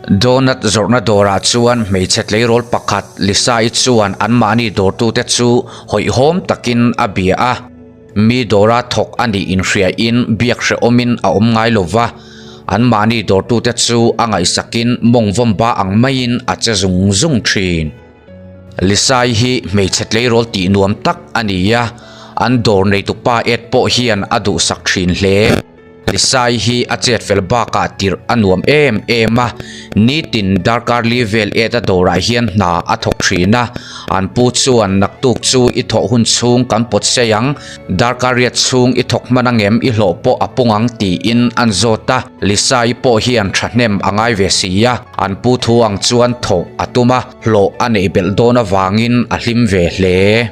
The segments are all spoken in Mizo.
Donut zawrhna dawrah chuan hmeichhe tleirawl pakhat Lisa-i chuan anmahni dawrtute chu hawihhawm takin a bia a. Mi dawra thawk a nih inhriain biak hrehawmin a awm ngai lo va, anmahni dawrtute chu a ngaihsakin mawng vawmba ang maiin a che zung zung thin. Lisai hi hmeichhe tleirawl tih nuam tak a ni a, an dawr neitupa Ed pawh hian a duhsak thin hle. Lisai hi a chet fel bakah tirh a nuam em em a, nitin darkar li vel Ed a dawrah hian hna a thawk thin a, an pu chuan naktuk chu i thawh hun chhung kan pawt sei ang, darkar riat chhung i thawk hman angem i hlawh pawh a pung ang tiin an zawt a, Lisai pawh hian thahnem a ngai ve si a, an pu thu ang chuan thawh a tum a. Hlawh a neih belh dawn avangin a hlim ve hle.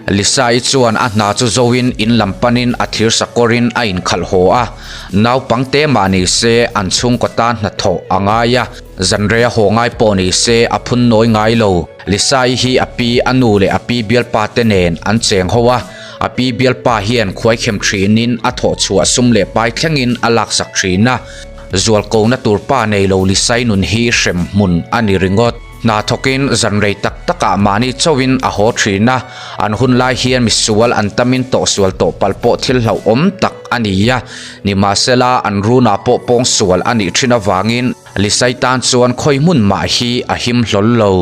Lisa-i chuan a hna chu zoin in lam panin a thir sakawrin a inkhalh haw a. Naupangte mah ni se an chhungkaw tan hnathawh a ngai a, zanrei a haw ngai pawh ni se a phun nawi ngai lo. Lisa-i hi a pi, a nu leh a pi bialpa te nen an cheng ho a. A pi bialpa hian khuaikhem thinin a thawh chhuah sum leh pai thlengin a laksak thin a. Zualkona tur pa nei lo Lisai nun hi hrem hmun a ni ringawt. Hna thawkin zan rei tak takah mahni chauhin a haw thin a, an hun lai hian misual an tamin tawhsual tawh palh pawh thil hlauhawm tak a ni a, nimahsela an runah pawh pawngsual a nih thin avangin Lisai tan chuan khawi hmun mah hi a him hlawl lo.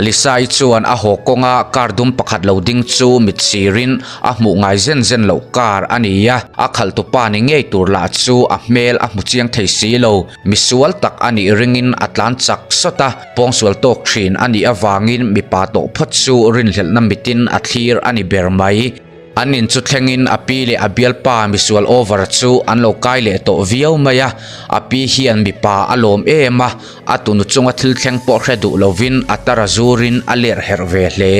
Lisai chuan a haw kawnga car dum pakhat lo ding chu mit sirin a hmuh ngai zen zen loh car a ni a, a khalhtupa ni ngei tur lah chu a hmel a hmu chiang thei si lo. Misual tak a nih ringin a tlan chak sawt a, pawngsual tawk thin a nih avangin mipa tawh phawt chu rinhlelhna mitin a thlir a ni ber mai. An in chu thlengin a pi leh a bialpa misual over chu an lo kai leh tawh viau mai a, a pi hian mipa a lawm em a, a tunu chunga thil thleng pawh hre duh lovin a tara zurin a ler herh ve hle.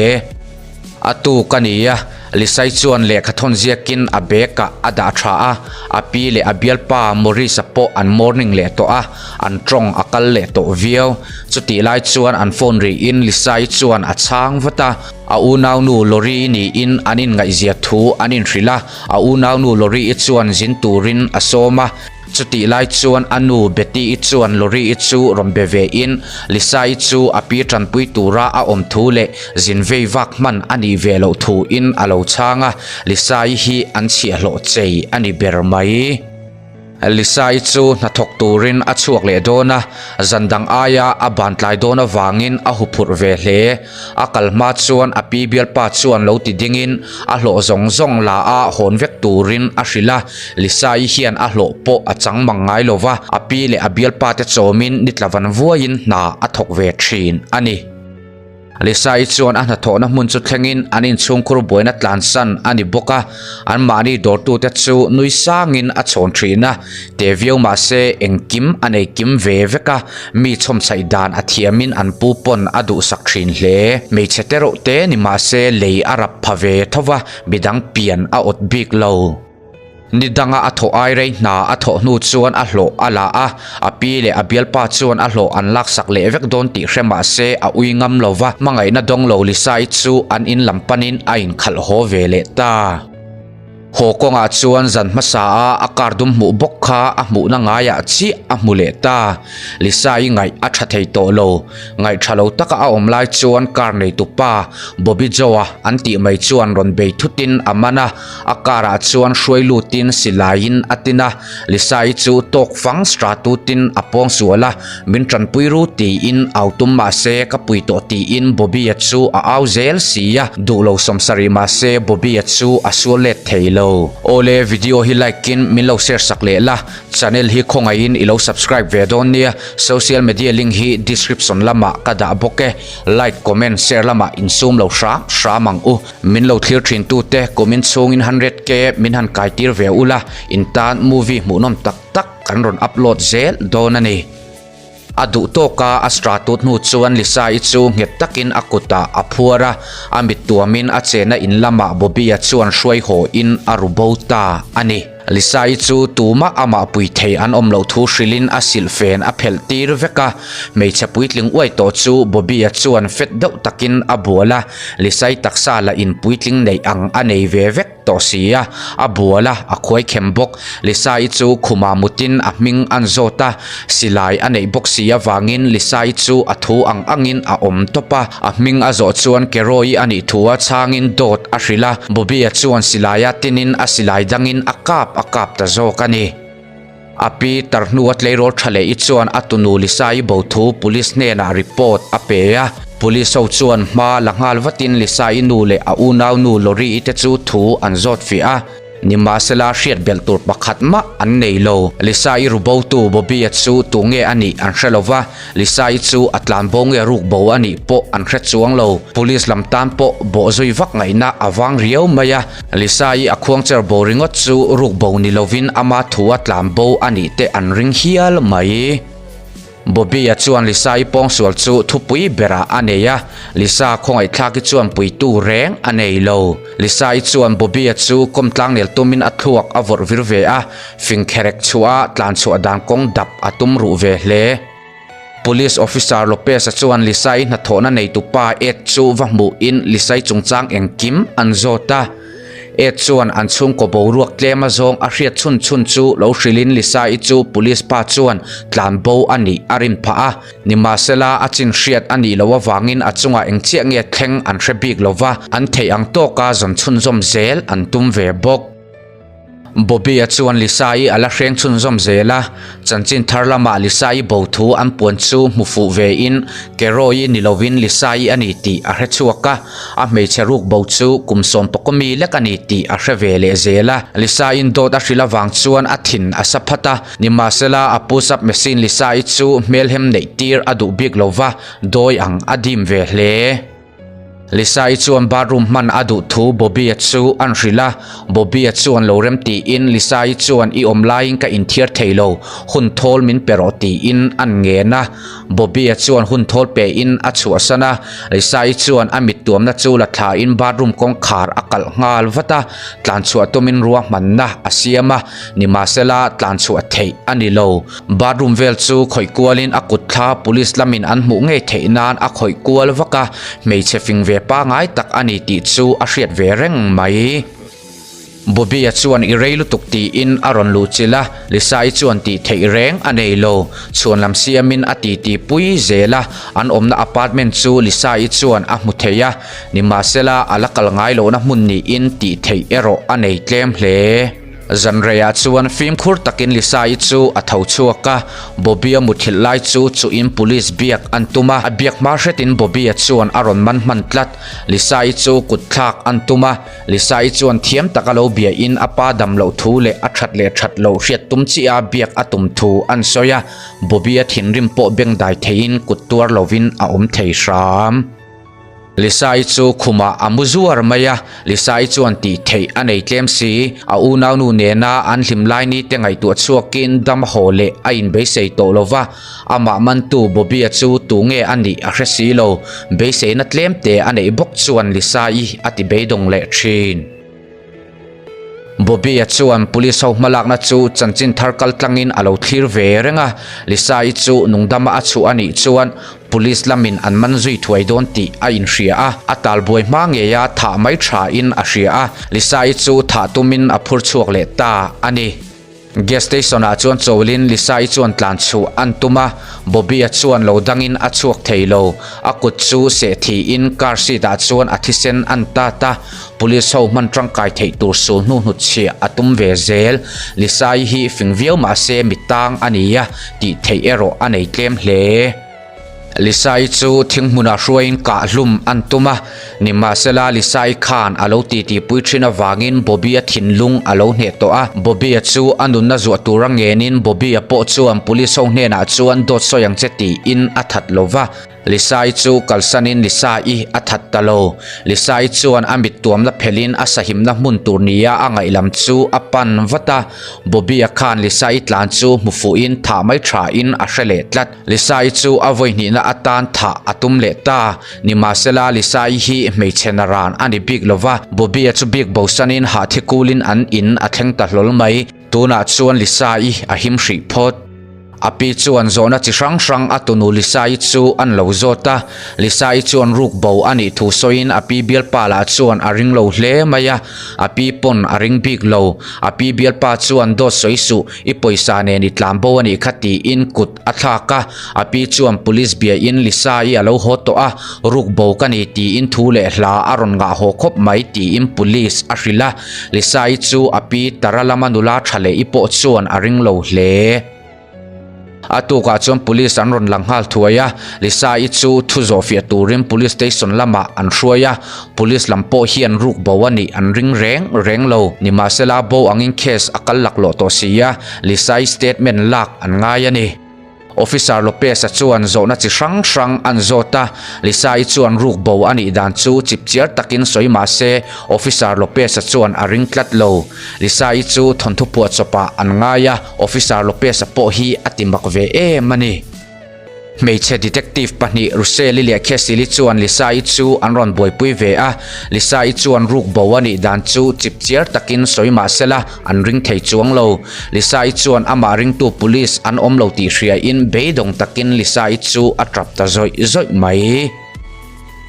A tuk a ni a, Lisai chuan lehkha thawn ziakin a bag ah a dah tha a, a pi leh a bialpa Maurice-a pawh an morning leh tawh a, an tawng a kal leh tawh viau. Chutih lai chuan an phone rihin Lisai chuan a chhang vat a. A unaunu Lori-i niin an inngaihzia thu an inhrilh a, a unaunu Lori-i chuan zin turin a sawm a. Chutih lai chuan a nu Betty-i chuan Lori-i chu rawn be vein Lisa-i chu a pi tanpui tura a awm thu leh zin vei vak hman a nih ve loh thuin a lo chhang a, Lisa-i hi an chhiahhlawh chei a ni ber mai. Lisa-i chu hnathawk turin a chhuak leh dawn a, zan dang aia a ban tlai dawn avangin a huphurh ve hle. A kal hma chuan a pi bialpa chuan lo ti dingin a hlawh zawng zawng la a hawn vek turin a hrilh a, Lisa-i hian a hlawh pawh a chang mang ngai lo va, a pi leh a bialpa te chawmin ni tla van vuaiin hna a thawk ve thin a ni. Lisa-i chuan a hnathawhna hmun chu thlengin an inchhungkhur buaina tlansan a ni bawk a, anmahni dawrtute chu nui sangin a chhawn thin a, te viau mahse engkim a nei kim ve vek a, mi chhawmchhaih dan a thiamin an pu pawn a duhsak thin hle. Hmeichhe te reuh te ni mahse lei a rap pha ve tho va, midang pian a awt bik lo. Ni danga a thawh ai rei hna a thawh hnu chuan a hlawh a la a, a pi leh a bialpa chuan a hlawh an laksak leh vek dawn tih hre mah se a ui ngam lo va, hmangaihna dawng lo Lisa-i chu an in lam panin a inkhalh haw ve leh ta. Haw kawngah chuan zan hmasa a a car dum hmuh bawk kha a hmuhna ngaiah chiah a hmu leh ta. Lisa-i ngaih a tha thei tawh lo. Ngaih tha lo taka a awm lai chuan car neitu pa Bobby Joe-a an tih mai chuan rawn bei thutin a man a, A car ah chuan hruai lutin silaiin a tin a, Lisa-i chu tawk fang stra tutin a pawng sual a, min tanpui ru tiin au tum mahse ka pui tawh tiin Bobby-a chu a au zel si a, duh lo sawmsarih mahse Bobby-a chu a sual let thei lo. Awle video hi like in min lo share sak leh la, channel hi khawngaihin i lo subscribe ve dawn nia, social media link hi description lamah ka dah bawk e, like comment share lamah insum lo hram hram ang u. Min lo thlir thin tute kumin chhungin 100k min han kai tir ve ula, in tan movie hmuhnawm tak tak kan rawn upload zel dawn a ni. A duh tawka a stra tut hnu chuan Lisa-i chu nghet takin a kutah a phuar a, a mit tuamin a chena in lamah Bobby-a chuan hruai haw in a ru bo ta a ni. Lisa-i chu tumah amah pui thei an awm loh thu hrilhin a silhfen a phelh tir vek a, hmeichhe puitling uai tawh chu Bobby-a chuan fet deuh takin a bual a, Lisa-i taksa lah in puitling neih ang a nei ve vek. vek tawh si a, a bual a, a khuai khem bawk. Lisa-i chu khumah mutin a hming an zawt a, silai a neih bawk si avangin Lisa-i chu a thu ang angin a awm tawp a. A hming a zawh chuan Keroy a nih thu a chhangin dawt a hrilh a, Bobby-a chuan silaia tinin a silai dangin a kap a kap ta zawk a ni. A pi tar hnua tleirawl tha leh i chuan a tunu Lisa-i bo thu police hnenah report a pe a. Police ho chuan hma la nghal vatin Lisa-i nu leh a unau nu Lori-i te chu thu an zawt fiah a. Nimahsela hriat belh tur pakhat mah an nei lo. Lisa-i rubotu Bobby-a chu tu nge a nih an hre lo va, Lisa-i chu a tlan bo nge ruk bo a nih pawh an hre chuang lo. Police lam tan pawh bawh zui vak ngaihna a vang riau mai a, Lisa-i a khuangcher bo ringawt chu ruk bo ni lovin ama thu a tlan bo a nih te an ring hial mai. Bobby-a chuan Lisa-i pawngsual chu thupui berah a nei a, Lisa khawngaihthlaki chuan puitu reng a nei lo. Lisa-i chuan Bobby-a chu kawmtlang nel tumin a thluak a vawrh vir ve a, fing kherek chhuah a tlan chhuah dan kawng dap a tum ruh ve hle. Police Officer Lopez-a chuan Lisa-i hnathawhna neitupa Ed chu va hmuhin Lisa-i chungchang engkim an zawt a. Ed chuan an chhungkaw boruak tlem a zawng a hriat chhun chhun chu lo hrilhin Lisa-i chu police pa chuan tlan bo a nih a rin phah a. Nimahsela, a chin hriat a nih loh avangin a chungah eng chiah nge thleng an hre bik lo va, an theih ang tawka zawn chhunzawm zel an tum ve bawk. Bobby-a chuan Lisa-i a la hreng chhunzawm zel a, chanchin thar lamah Lisa-i bo thu an puan chu hmu fuh vein Keroy-i ni lovin Lisa-i a ni tih a hre chhuak a, a hmeichhe ruk bo chu kum sawm pawkawmi lek a ni tih a hre ve leh zel a. Lisa-in dawt a hrilh avang chuan a thin a sa phat a, nimahsela a push-up machine Lisa-i chu hmelhem neih tir a duh bik lo va, dawi ang a dim ve hle. Lisa-i chuan bathroom hman a duh thu Bobby-a chu an hrilh a, Bobby-a chuan lo rem tiin Lisa-i chuan i awm laiin ka inthiar thei lo, hun thawl min pe rawh tiin an ngen a. Bobby-a chuan hun thawl pein a chhuahsan a, Lisa-i chuan a mittuamna chu la thlain bathroom kawngkhar a kalh nghal vat a, tlanchhuah tumin ruahmanna a siam a, nimahsela tlanchhuah theih a ni lo. Bathroom vel chu khawih kualin a kut thla police lamin an hmuh ngei theih nan a khawih kual vak a, hmeichhe fing ve pangai tak a ni tih chu a hriat ve reng mai. Bobby-a chuan i rei lutuk tiin a rawn luh chilh a, Lisa-i chuan tih theih reng a nei lo. Chhuan lam siamin a titi pui zel a, an awmna apartment chu Lisa-i chuan a hmu thei a, nimahsela a la kal ngai lohna hmun niin tih theih erawh a nei tlem hle. Zanreiah chuan fimkhur takin Lisa-i chu a tho chhuak a, Bobby-a muthilh lai chu chuhin police biak an tum a, a biak hma hretin Bobby-a chuan a rawn man hman tlat. Lisa-i chu kut thlak an tum a, Lisa-i chuan thiam taka lo biahin a pa dam loh thu leh a that leh that loh hriat tum chiah a biak a tum thu an sawi a, Bobby-a thinrim pawh bengdai theiin kut tuar lovin a awm thei hram. Lisa-i chu khumah a mu zuar mai a, Lisa-i chuan tih theih a nei tlem si. A unaunu nena an hlim lai ni te ngaihtuah chhuakin dam haw leh a inbeisei tawh lo va, amah mantu Bobby-a chu tu nge a nih a hre si lo. Beiseina tlem te a neih bawk chuan Lisa-i a ti beidawng leh thin. Bobby-a chuan police ho hmalakna chu chanchin thar kal tlangin a lo thlir ve reng a, Lisa-i chu nungdama a chhuah a nih chuan police lamin an man zui thuai dawn tih a inhria a, a talbuai hma ngeia thah mai thain a hria a, Lisa-i chu thah tumin a phur chhuak leh ta a ni. Gas station ah chuan chawlin Lisa-i chuan tlan chhuah an tum a, Bobby-a chuan lo dangin a chhuak thei lo. A kut chu seh thiin car seat ah chuan a thisen an tat a, police ho hman tangkai theih tur sul hnu hnutchhiah a tum ve zel. Lisa-i hi fing viau mahse mi tang a ni a, tih theih erawh a nei tlem hle. Lisa-i chu thing hmunah hruaiin kah hlum an tum a, nimahsela Lisa-i khan a lo titi pui thin avangin Bobby-a thinlung a lo hneh tawh a. Bobby-a chu a nunna zuah tura ngenin Bobby-a pawh chuan police ho hnenah chuan dawt sawi ang che tiin a that lo va. Lisa-i chu kalsanin Lisa-i a that ta lo. Lisa-i chuan a mit tuamna phelhin a sahimna hmun tur nia a ngaih lam chu a pan vat a. Bobby-a khan Lisa-i tlan chu hmu fuhin thah mai thain a hre leh tlat. Lisa-i chu a vawi hnihna atan thah a tum leh ta. Nimahsela, Lisa-i hi hmeichhe na ran a ni bik lo va, Bobby-a chu bik bosanin hahthi kulin an in a thleng ta hlawl mai. Tunah chuan Lisa-i a him hrih phawt. A pi chuan zawhna chi hrang hrang a tunu Lisa-i chu an lo zawt a. Lisa-i chuan ruk bo a nih thu sawiin a pi bialpa lah chuan a ring lo hle mai a, a pi pawn a ring bik lo. A pi bialpa chuan dawt sawi suh, i pawisa nen i tlan bo a nih kha tiin kut a thlak a. A pi chuan police biain Lisa-i a lo haw tawh a, ruk bo ka ni tiin thu leh hla a rawn ngah haw khawp mai tiin police a hrilh a. Lisa-i chu a pi Tara lama nula tha leh i pawh chuan a ring lo hle. A tukah chuan police an rawn lang nghal thuai a, Lisa-i chu thu zawh fiah turin police station lamah an hruai a, police lam pawh hian ruk bo a nih an ring reng reng lo. Nimahsela bo angin case a kal laklawh tawh si a, Lisa-i statement lak an ngai a ni. Officer Lopez-a chuan zawhna chi hrang hrang an zawt a, Lisa-i chuan ruk bo a nih dan chu chipchiar takin sawi mah se Officer Lopez-a chuan a ring tlat lo. Lisa-i chu thawnthu phuahchawpah an ngai a, Officer Lopez-a pawh hi a ti mak ve em a ni. Hmeichhe detective pahnih Russell-i leh Cassie-i chuan Lisa-i chu an rawn buaipui ve a, Lisa-i chuan ruk bo a nih dan chu chipchiar takin sawi mah sela an ring thei chuang lo. Lisa-i chuan amah ringtu police an awm lo tih hriain beidawng takin Lisa-i chu a tap ta zawih zawih mai.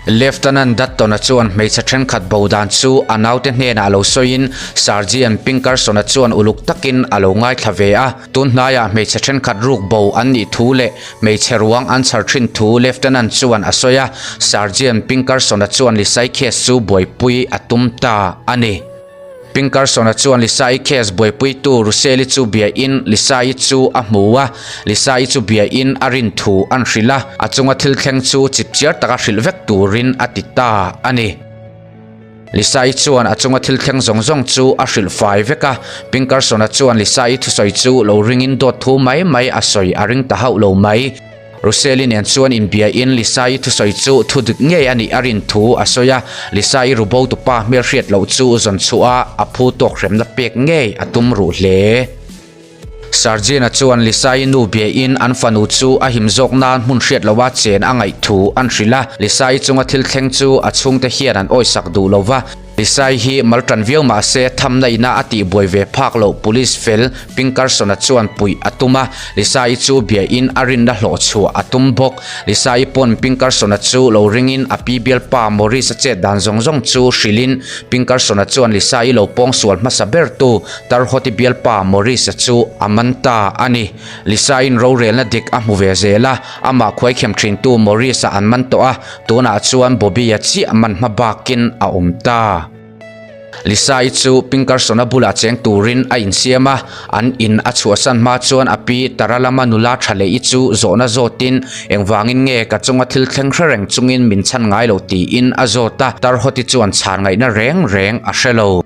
Lieutenant Dutton-a chuan hmeichhe thenkhat bo dan chu a naute hnenah lo sawiin Sergeant Pinkerson-a chuan uluk takin a lo ngaithla ve a. Tun hnaiah hmeichhe thenkhat ruk bo an nih thu leh hmeichhe ruang an chhar thin thu Lieutenant chuan a sawi a, Sergeant Pinkerson-a chuan Lisa-i case chu buaipui a tum ta a ni. Pinkerson-a chuan Lisa-i case buaipuitu Russell-i chu biain Lisa-i chu a hmu a, Lisa-i chu biain a rin thu an hrilh a, a chunga thil thleng chu chipchiar taka hrilh vek turin a ti ta a ni. Lisa-i chuan a chunga thil thleng zawng zawng chu a hrilh fai vek a, Pinkerson-a chuan Lisa-i thusawi chu lo ringin dawt thu mai mai a sawi a ring ta hauh lo mai. Russell-i nen chuan inbiain Lisa-i thusawi chu thu dik ngei a nih a rin thu a sawi a, Lisa-i rubo tupa hmelhriat loh chu zawn chhuah a, a phu tawk hremna pek ngei a tum ruh hle. Sergeant-a chuan Lisa-i nu biain an fanu chu a him zawk nan hmun hriat loha chen a ngaih thu an hrilh a, Lisa-i chunga thil thleng chu a chhungte hian an awisak duh lo va, Lisai hi mal tan viau mah se thamna ina a tihbuai ve phak loh Police fel Pinkerson-a chuan puih a tum a, Lisai chu biain a rinna hlawh chhuah a tum bawk. Lisai pawn Pinkerson-a chu lo ringin a pi bialpa Morris-a chet dan zawng zawng chu hrilhin Pinkerson-a chuan Lisai lo pawng sual hmasa bertu Tarhawti bialpa Morris-a chu a man ta a ni. Lisaiin rorelna dik a hmu ve zel a, amah khuaikhem thintu Morris-a an man tawh a, Tunah chuan Bobby-a chiah man hma bakin a awm ta. Lisa-i chu Pinkerson-a bulah cheng turin a insiam a, an in a chhuahsan hma chuan a pi Tara lama nula tha leh-i chu zawhna zawtin, Engvangin nge ka chunga thil thleng hre reng chungin min chhan ngai lo tiin a zawt a, Tarhawti chuan chhan ngaihna reng reng a hre lo.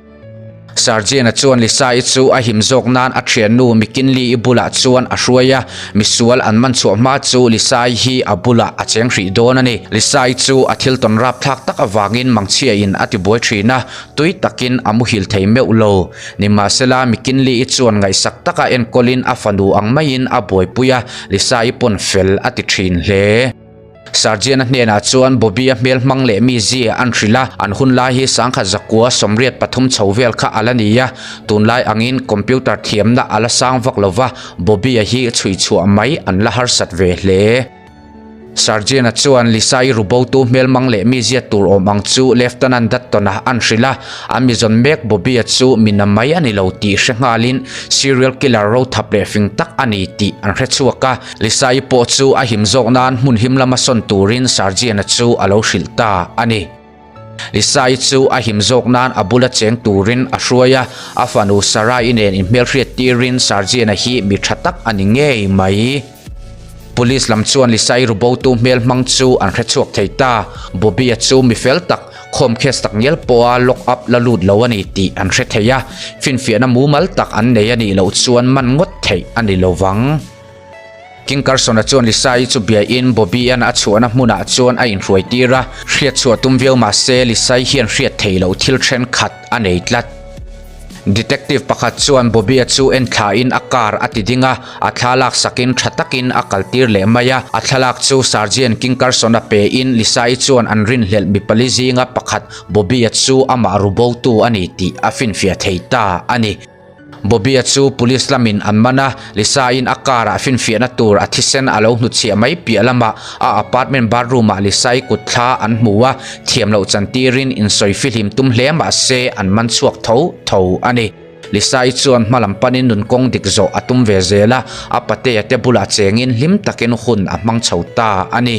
Sergeant-a chuan Lisa-i chu a him zawk nan a thiannu McKinley-i bulah chuan a hruai a, misual an man chhuah hma chu Lisa-i hi a bulah a cheng hrih dawn a ni. Lisa-i chu a thil tawn rapthlak tak avangin mangchhiain a tibuai thin a, tui takin a muhil thei meuh lo. Nimahsela, McKinley-i chuan ngaihsak taka enkawlin a fanu ang maiin a buaipui a, Lisa-i pawn fel a ti thin hle. Sergeant-a hnenah chuan Bobby-a hmel hmang leh mi zia an hrilh a, an hun lai hi sangkhat zakua 83 chho vel kha a la ni a, tunlai angin computer thiamna a la sang vak lo va, Bobby-a hi chhui chhuah mai an la harsat ve hle. Sergeant-a chuan Lisa-i rubotu hmel hmang leh mi zia tur awm ang chu Lieutenant Dutton-a an hrilh a, an mi zawn mek Bobby-a chu mi na mai a ni lo tih hre nghalin serial killer rothap leh fing tak a ni tih an hre chhuak a. Lisa-i pawh chu a him zawk nan hmun him lama sawn turin Sergeant-a chu a lo hrilh ta a ni. Lisa-i chu a him zawk nan a bula cheng turin a hruai a, a fanu Sarah-i nen inhmelhriat tirin Sergeant-a hi mi tha tak a ni ngei mai. Police lam chuan Lisa-i rubotu hmel hmang chu an hre chhuak thei ta. Bobby-a chu mi fel tak, khawm case tak ngial pawha lock up la lut lo a ni tih an hre thei a, finfiahna mumal tak an nei a nih loh chuan man ngawt theih a ni lo vang. King Carson-a chuan Lisa-i chu biain Bobby-a'n a chhuahna hmunah chuan a inhruai tir a, hriat chhuah tum viau mah se Lisa-i hian hriat theih loh thil thenkhat a nei tlat. Detective pakhat chuan Bobby-a chu en thlain a car a ti ding a, a thla lak sakin tha takin a kal tir leh mai a. A thlalak chu Sergeant King Carson-a pein Lisa-i chuan an rinhlelh mi pali zinga pakhat Bobby-a chu amah rubotu a ni tih a finfiah thei ta a ni. Bobby-a chu police lamin an man a, Lisa-in a car-ah finfiahna tur a thisen a lo hnutchhiah mai piah lamah a apartment bathroom-ah Lisa-i kut thla an hmu a, thiam loh chantirin insawi fihlim tum hle mah se an man chhuak tho tho a ni. Lisa-i chuan hma lam panin nun kawng dik zawh a tum ve zel a, a patea te bulah chengin hlim takin hun a hmang chho ta a ni.